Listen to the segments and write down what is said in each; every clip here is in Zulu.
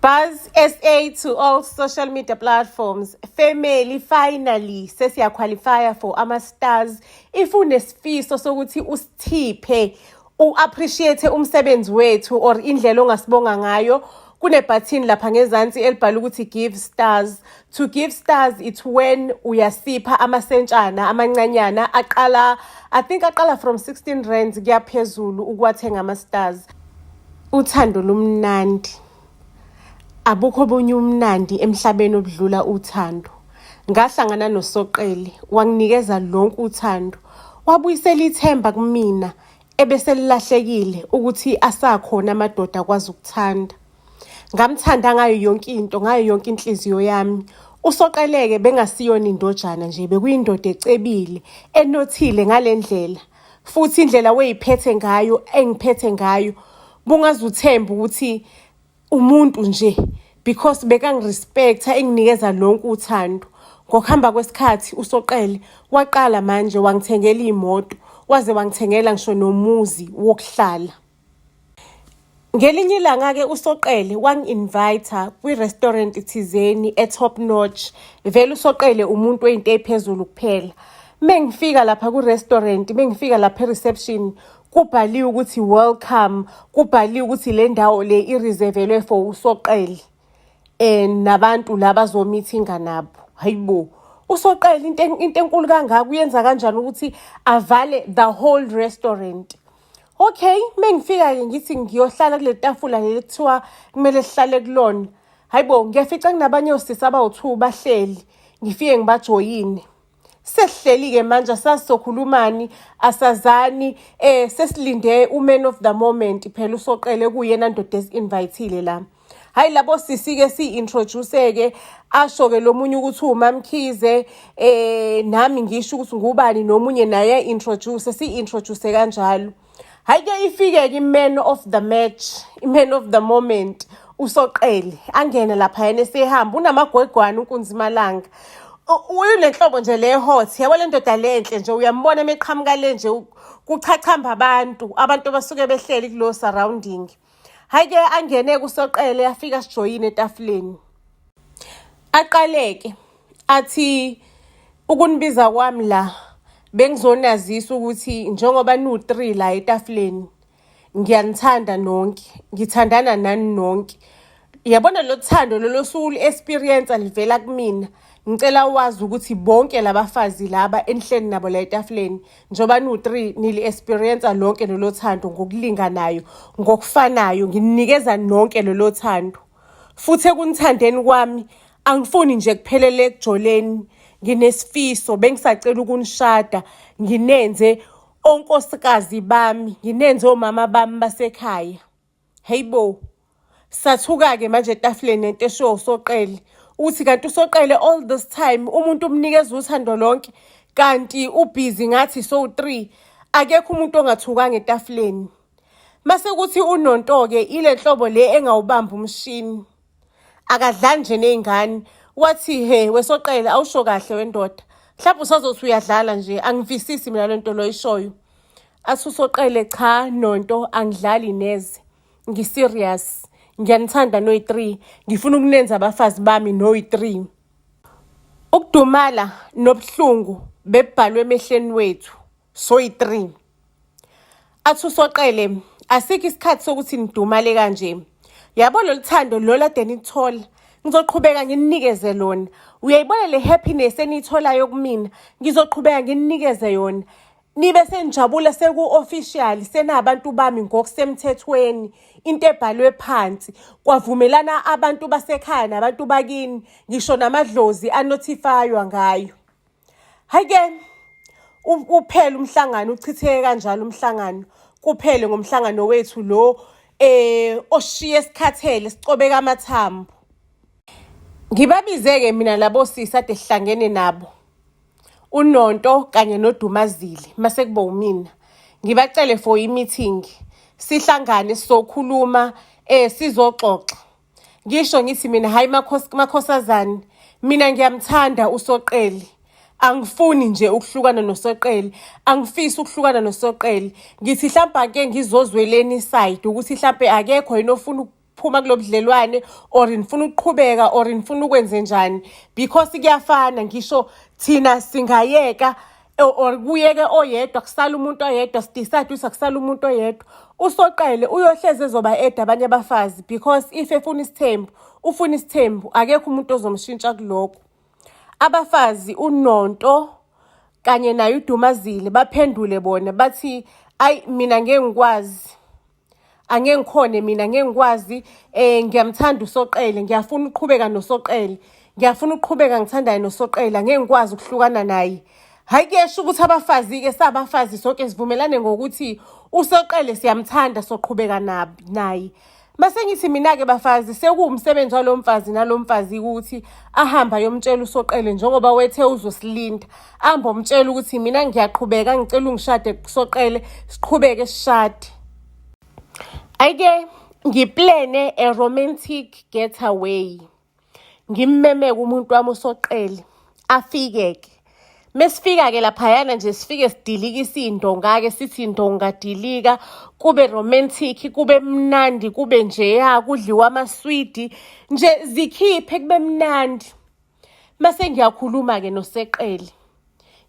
Buzz SA to all social media platforms. Family, finally sesiya-qualify for ama-stars. If unesifiso sokuthi usithiphe, u-appreciate umsebenzi wethu or indlela ongasibonga ngayo, kunebhathini lapha ngezansi elibhala ukuthi "Give stars". To give stars, it's when uyasipha amasentshana amancanyana aqala, I think aqala from 16 rands kuya phezulu ukuwathenga ama-stars. Uthando lumnandi. Abukho obunye umnandi emhlabeni obudlula uthando. Ngahlangana noSoqele, wanginikeza lonke uthando. Wabuyisela ithemba kumina ebese lilahlekile ukuthi asakhona amadoda akwazi ukuthanda. Ngamthanda ngayo yonke into, ngayo yonke inhliziyo yami. USoqele-ke bengasiyona indojana nje, bekuyindoda ecebile, enothile ngale ndlela. Futhi indlela weyiphethe ngayo, engiphethe ngayo, bungaze uthembe ukuthi umuntu nje because bekangi-respect-a, enginikeza lonke uthando. Ngokuhamba kwesikhathi uSoqele waqala manje wangithengela iy'moto, waze wangithengela ngisho nomuzi wokuhlala. Ngelinye ilanga-ke uSoqele wangi-invite-a kwi-restaurant thizeni e-top notch. Vele uSoqele umuntu wey'nto ey'phezulu kuphela. Mengifika lapha ku-restaurant, mengifika lapha e-reception, kubhaliwe ukuthi "Welcome", kubhaliwe ukuthi le ndawo le i-reserve-elwe for uSoqele nabantu laba azo-meeting-a nabo. Hayibo, uSoqele into enkulu kangaka uyenza kanjani ukuthi avale the whole restaurant? Okay, mengifika-ke ngithi ngiyohlala kule tafula leli kuthiwa kumele sihlale kulona. Hayibo, ngiyafica kunabanye osisi abawu-2 bahleli, ngifike ngibajoyine. Sesihleli-ke manje, asazi sokhulumani, asazani, sesilinde u-man of the moment phela, uSoqele kuyena ndoda esi-invite-ile la. Hhayi, labo sisi-ke si-introduce-ke, asho-ke lo munye ukuthi uMaMkhize, nami ngisho ukuthi ngubani, nomunye naye introduce, si-introduce kanjalo. Hhayi-ke, ifike-ke i-man of the match, i-man of the moment, uSoqele, angene laphayana esehamba, unamagwegwane uNkunzimalanga. Uyile nhlobo nje le hot, yabo, le ndoda lenhle nje, uyambona emeqhamuka le nje kuchachamba abantu abasuke behleli kulo surrounding. Hhayi-ke, angene kuSoqele, afike asijoyine etafuleni. Aqaleke athi, "Ukunibiza kwami la bengizonazisa ukuthi njengoba niwu-three la etafuleni, ngiyanithanda nonke, ngithandana nani nonke. Yabona lo thando lolo osuke ulu-experience livela kumina. Ngicela wazi ukuthi bonke labafazi laba enihleli nabo la etafuleni, njengoba niwu-three, nili-experience lonke lolo thando ngokulinganayo, ngokufanayo, ngininikeza nonke lolo thando. Futhi ekunithandeni kwami angifuni nje kuphelele ekujoleni, nginesifiso, bengisacela ukunishada, nginenze onkosikazi bami, nginenze omama bami basekhaya." Hey bo, sathuka-ke manje etafuleni nento eshiwo uSoqele, ukuthi kanti uSoqele all this time umuntu umnikeza uthando lonke, kanti ubhizi ngathi sowu-three. Akekho umuntu ongathukanga etafuleni. Mase kuthi uNonto-ke, ile nhlobo le engawubamba umshini, akadlali nje ney'ngane, wathi, "He weSoqele, awusho kahle wendoda, mhlawumbe usazothi uyadlala nje, angivisisi mina le nto loyishoyo." Athi uSoqele, "Cha Nonto, angidlali neze, ngi-serious, ngiyanithanda noyi-three, ngifuna ukunenza abafazi bami noyi-three." Ukudumala nobuhlungu bebhalwe emehlweni wethu soyi-three. Athi uSoqele, "Asikho isikhathi sokuthi nidumale kanje. Yabo, lolu thando lo ade nilithola, ngizoqhubeka ngininikeze lona. Uyayibona le happiness eniyitholayo kumina, ngizoqhubeka ngininikeze yona. Nibe senijabula seku-official, senabantu bami ngokusemthethweni, into ebhalwe phansi, kwavumelana abantu basekhaya nabantu bakini, ngisho namadlozi a-notify-wa ngayo." Hhayi-ke, uphele umhlangano, uchitheke kanjalo umhlangano, kuphele ngomhlangano wethu lo oshiye sikhathele, sicobeka amathambo. Ngibabize-ke mina labo sisi ade sihlangene nabo, uNonto kanye noDumazile, mase kuba umina. Ngibacele for i-meeting, sihlangane sizokhuluma, sizoxoxa. Ngisho ngithi mina, "Hhayi makhosazane, mina ngiyamthanda uSoqele. Angifuni nje ukuhlukana noSoqele, angifisi ukuhlukana noSoqele. Ngithi hlampe ake ngizozweleni i-side ukuthi hlampe akekho yini ofuna ukuphuma kulo budlelwane or nifuna ukuqhubeka or nifuna ukwenze njani, because kuyafana, ngisho thina singayeka or kuyeke oyedwa, kusala umuntu oyedwa, si-decide ukuthi akusala umuntu oyedwa, uSoqele uyohlezi ezoba eda abanye abafazi, because if efuna isithembu, ufuna isithembu, akekho umuntu ozomshintsha kulokho. Abafazi uNonto kanye naye uDumazile baphendule bona bathi, ayi, mina ngeke ngikwazi, angeke ngikhone mina, ngeke ngikwazi, ngiyamthanda uSoqele, ngiyafuna ukuqhubeka noSoqele, ngiyafuna ukuqhubeka ngithandayo noSoqele, angeke ngikwazi ukuhlukana naye. Hhayi, kuyesho ukuthi abafazi-ke, sabafazi sonke sivumelane ngokuthi uSoqele siyamthanda, soqhubeka naye. Mase ngithi mina-ke bafazi, sekuwumsebenzi walo mfazi nalo mfazi ukuthi ahambe ayomtshela uSoqele, njengoba wethe uzosilinda, ahambe omtshela ukuthi mina ngiyaqhubeka, ngicela ungishade Soqele, siqhubeke sishade. Ayike ngi-plane a romantic getaway. Ngimmemeke umuntu wami uSoqele, afike-ke. Mesifika-ke laphayana nje, sifike sidilikise iy'ndonga-ke, sithi indonga dilika, kube romantic, kube mnandi, kube njeya, kudliwa amaswidi nje, zikhiphe kube mnandi. Mase ngiyakhuluma-ke noSeqele,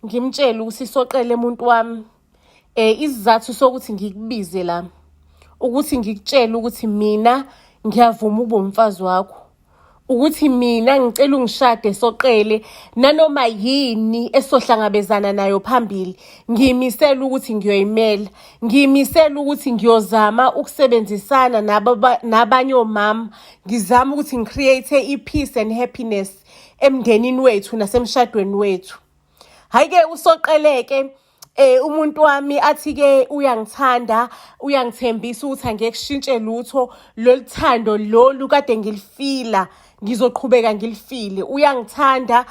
ngimtshele ukuthi, Soqele muntu wami, isizathu sokuthi ngikubize la ukuthi ngikutshele ukuthi mina ngiyavuma ukuba umfazi wakho, ukuthi mina ngicela ungishade Soqele, nanoma yini esohlangabezana nayo phambili ngiyimisela ukuthi ngiyoyimela, ngiyimisela ukuthi ngiyozama ukusebenzisana nabanye omama, ngizama ukuthi ngi-create i-peace and happiness emndenini wethu nasemshadweni wethu. Hhayi-ke uSoqeleke, umuntu wami athi-ke uyangithanda, uyangithembisa ukuthi angeke kushintshe lutho, lolu thando lolu kade ngilifila ngizoqhubeka ngilifile, uyangithanda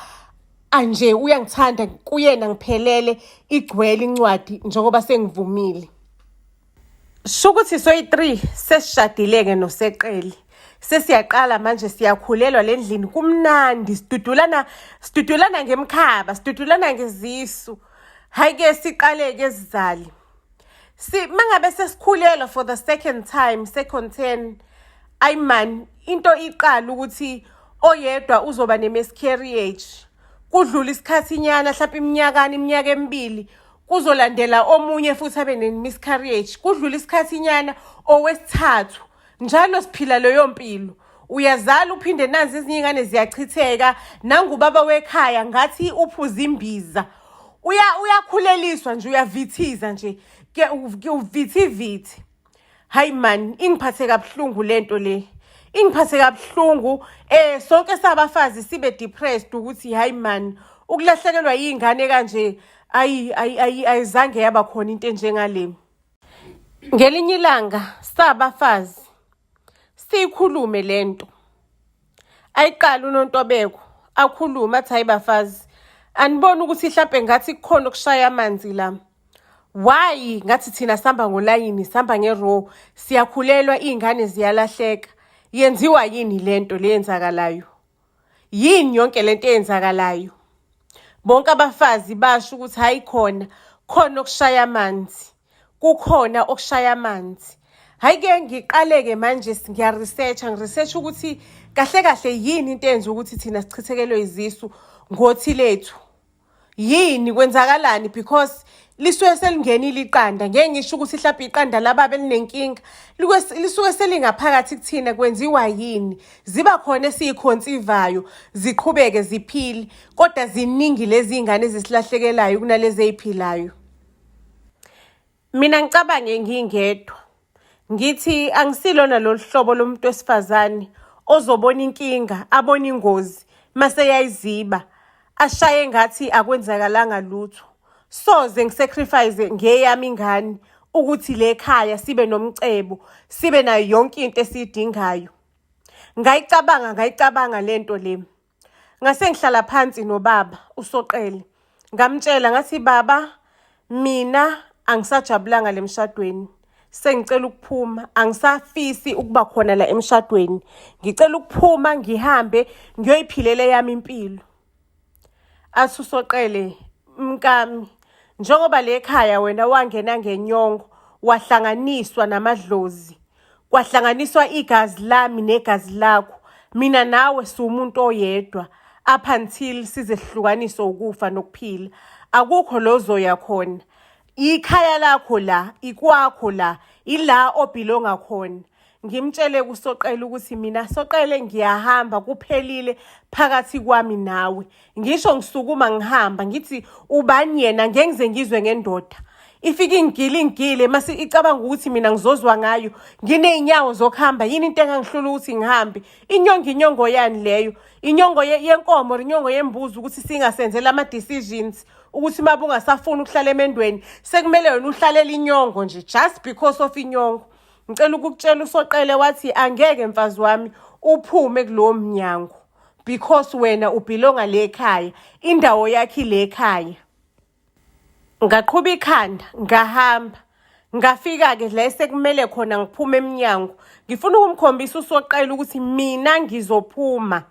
anje, uyangithanda, kuyena ngiphelele, igcwele incwadi njengoba sengivumile. Shukuthi soyi-3 sesishadile-ke noSeqele, sesiyaqala manje siyakhulelwa le ndlini, kumnandi, sidudulana, sidudulana ngemkhaba, sidudulana ngezisu. Hhayi-ke siqale-ke sizali, si mangabe sesikhulelwa for the second time, second ten, ayi man, into iqala ukuthi oyedwa uzoba ne-miscarriage, kudlula isikhathinyana, mhlawumbe iminyakana, iminyaka emibili, kuzolandela omunye futhi abe ne-miscarriage, kudlula isikhathinyana, owesithathu. Njalo siphila leyo mpilo, uyazala uphinde nazi ezinye iy'ngane ziyachitheka. Nangubaba wekhaya ngathi uphuza imbiza, uyakhuleliswa nje, uyavithiza nje, uvithivithi. Hayi man, ingiphathe kabuhlungu lento le, ingiphathe kabuhlungu. Sonke sabafazi sibe depressed ukuthi hayi man, ukulahlekelwa yingane kanje, ayi ayi ayizange yaba khona into enjengale. Ngelinye ilanga sabafazi siyikhulume lento, ayiqala uNontobeko akhulume athi, hayi bafazi, aniboni ukuthi hlampe ngathi kukhona okushaya amanzi la? Why ngathi thina sihamba ngolayini, sihamba nge-row, siyakhulelwa, iy'ngane ziyalahleka? Yenziwa yini lento leyenzakalayo? Yini yonke lento eyenzakalayo? Bonke abafazi basho ukuthi hayi, khona khona okushaya amanzi, kukhona okushaya amanzi. Hhayi-ke ngiqale-ke manje ngiya-research-a, ngi-research ukuthi kahle kahle yini into eyenza ukuthi thina sichithekelwe izisu ngothi lethu, yini, kwenzakalani, because lisuke selingenile iqanda, ngeke ngisho ukuthi mhlawumbe iqanda lababa elinenkinga, lisuke selingaphakathi kuthina. Kwenziwa yini? Ziba khona esiyi-conceive-ayo, ziqhubeke ziphile, kodwa ziningi lezi iy'ngane ezisilahlekelayo kunalezi ey'philayo. Mina ngicabange ngingedwa, ngithi angisilona lolu hlobo lomuntu wesifazane ozobona inkinga, abone ingozi, mase yayiziba ashaye ngathi akwenzakalanga lutho. Soze ngi-sacrifice ngeyami ingane ukuthi le khaya sibe nomcebo, sibe nayo yonke into esiyidingayo. Ngayicabanga, ngayicabanga lento le. Ngase ngihlala phansi nobaba uSoqele, ngamtshela ngathi, baba, mina angisajabulanga le mshadweni, sengicela ukuphuma, angisafisi ukuba khona la emshadweni, ngicela ukuphuma ngihambe ngiyoyiphilela eyami impilo. Athi uSoqele, mkami, njengoba le khaya wena wangena ngenyongo, wahlanganiswa namadlozi, Kwahlanganiswa igazi lami negazi lakho. Mina nawe siwumuntu oyedwa up until size sihlukaniswe ukufa nokuphila. Akukho la ozoya khona. Ikhaya lakho la, ikwakho la, ila o-belonga khona. Ngimtshele kuSoqele ukuthi mina Soqele ngiyahamba, kuphelile phakathi kwami nawe. Ngisho ngisukuma ngihamba ngithi ubani yena, ngeke ngize ngizwe ngendoda. Ifike ingigile ingigile mase icabanga ukuthi mina ngizozwa ngayo. Nginey'nyawo zokuhamba, yini into engangihlula ukuthi ngihambe? Inyongo inyongo yani leyo? Inyongo yenkomo or inyongo yembuzi ukuthi singasenzela ama-decisions ukuthi uma ungasafuni ukuhlala emendweni sekumele wena uhlalele inyongo nje just because of inyongo. Ngicela ukukutshela uSoqele wathi angeke mfazi wami uphume kulowo mnyango because wena u-belonga le ekhaya, indawo yakho ile ekhaya. Ngaqhuba ikhanda ngahamba, ngafika-ke la esekumele khona ngiphume emnyango. Ngifuna ukumkhombisa uSoqele ukuthi mina ngizophuma.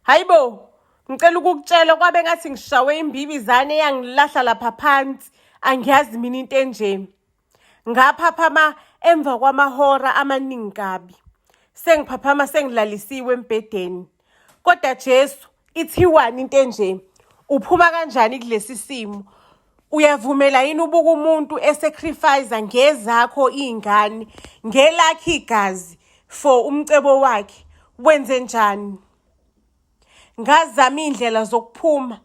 Hayi bo, ngicela ukukutshela kwabe ngathi ngishawe imbibizane eyangilahla lapha phansi. Angiyazi mina into enje. Ngaphaphama emva kwamahora amaningi kabi. Sengiphaphama sengilalisiwe embhedeni. Kodwa Jesu, ithiwani into enje? Uphuma kanjani kulesi simo? Uyavumela yini ubuka umuntu e-sacrifice ngezakho iy'ngane, ngelakhe igazi for umcebo wakhe? Wenze njani? Ngazama iy'ndlela zokuphuma,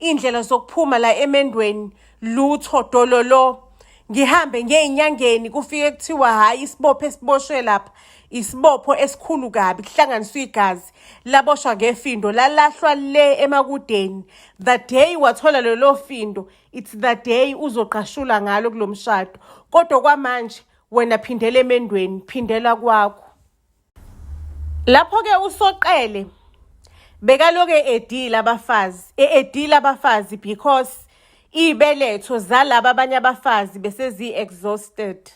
iy'ndlela zokuphuma la emendweni, lutho dololo. Ngihambe ngiye ey'nyangeni kufike kuthiwa hhayi isibopho esiboshwe lapha isibopho esikhulu kabi, kuhlanganiswe igazi laboshwa ngefindo lalahlwa le emakudeni. The day wathola lelo findo, it's the day uzoqashula ngalo kulo mshado. Kodwa kwamanje wena phindela emendweni, phindela kwakho. Lapho-ke uSoqele bekaloke edila abafazi, e-edila abafazi because iy'beletho zalaba abanye abafazi bese zi-exhausted.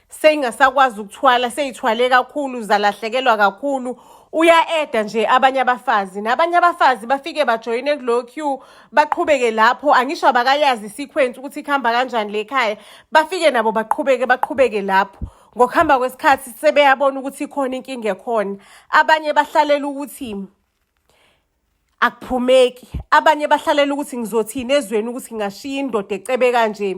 Seyingasakwazi ukuthwala, seyithwale kakhulu, zalahlekelwa kakhulu. Uya-eda nje abanye abafazi, nabanye abafazi bafike bajoyine kulo queue, baqhubeke lapho. Angisho abakayazi i-sequence ukuthi kuhamba kanjani le khaya. Bafike nabo baqhubeke baqhubeke lapho. Ngokuhamba kwesikhathi sebeyabona ukuthi ikhona inkinga ekhona. Abanye bahlalela ukuthi akuphumeki, abanye bahlalela ukuthi ngizothini ezweni ukuthi ngingashiya indoda ecebe kanje,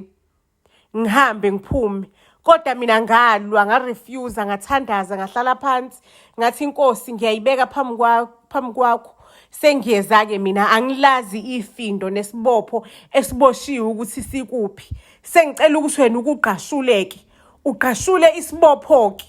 ngihambe ngiphume. Kodwa mina ngalwa, nga-refuse, ngathandaza, ngahlala phansi, ngathi inkosi ngiyayibeka phambi kwakho. Sengiyeza-ke mina, angilazi ifindo nesibopho esiboshiwe ukuthi sikuphi. Sengicela ukuthi wena ukugqashuleke, ugqashule isibopho-ke.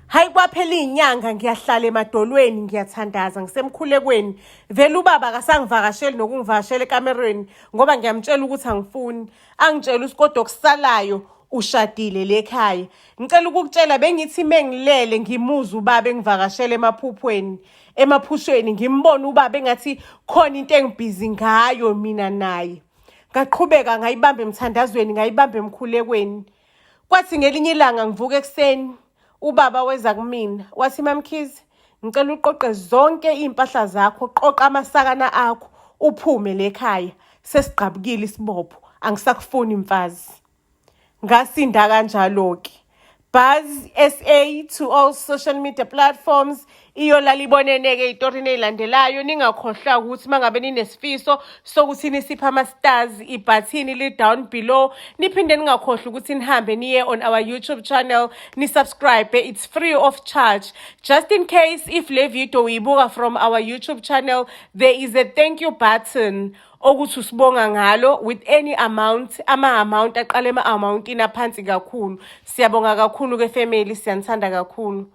Hayi, kwaphela iy'nyanga ngiyahlala emadolweni, ngiyathandaza, ngisemkhulekweni. Vele ubaba akasangivakasheli nokungivakashela ekamerweni ngoba ngiyamtshela ukuthi angifuni. Angitshela ukuthi kodwa okusalayo ushadile le ekhaya. Ngicela ukukutshela bengithi mengilele ngimuzwe ubaba engivakashela emaphuphweni, emaphushweni ngimbone ubaba engathi khona into engibhizi ngayo mina naye. Ngaqhubeka ngayibamba emthandazweni, ngayibamba emkhulekweni. Kwathi ngelinye ilanga ngivuka ekuseni, ubaba weza kumina wathi, MaMkhize, ngicela uqoqe zonke iy'mpahla zakho, qoqa amasakana akho, uphume le ekhaya. Sesigqabukile isibopho, angisakufuni mfazi. Ngasinda kanjalo-ke. Buzz SA to all social media platforms. Iyolala ibonene-ke ey'torini ey'landelayo. Ningakhohlwa ukuthi uma ngabe ninesifiso sokuthi nisiphe ama-stars, ibhathini li-down below. Niphinde ningakhohlwa ukuthi nihambe niye on our YouTube channel, ni-subscribe. It's free of charge. Just in case if le video uyibuka from our YouTube channel, there is a thank you button okuthi usibonga ngalo with any amount, ama-amount aqala ema-amountini aphansi kakhulu. Siyabonga kakhulu ke family, siyanithanda kakhulu.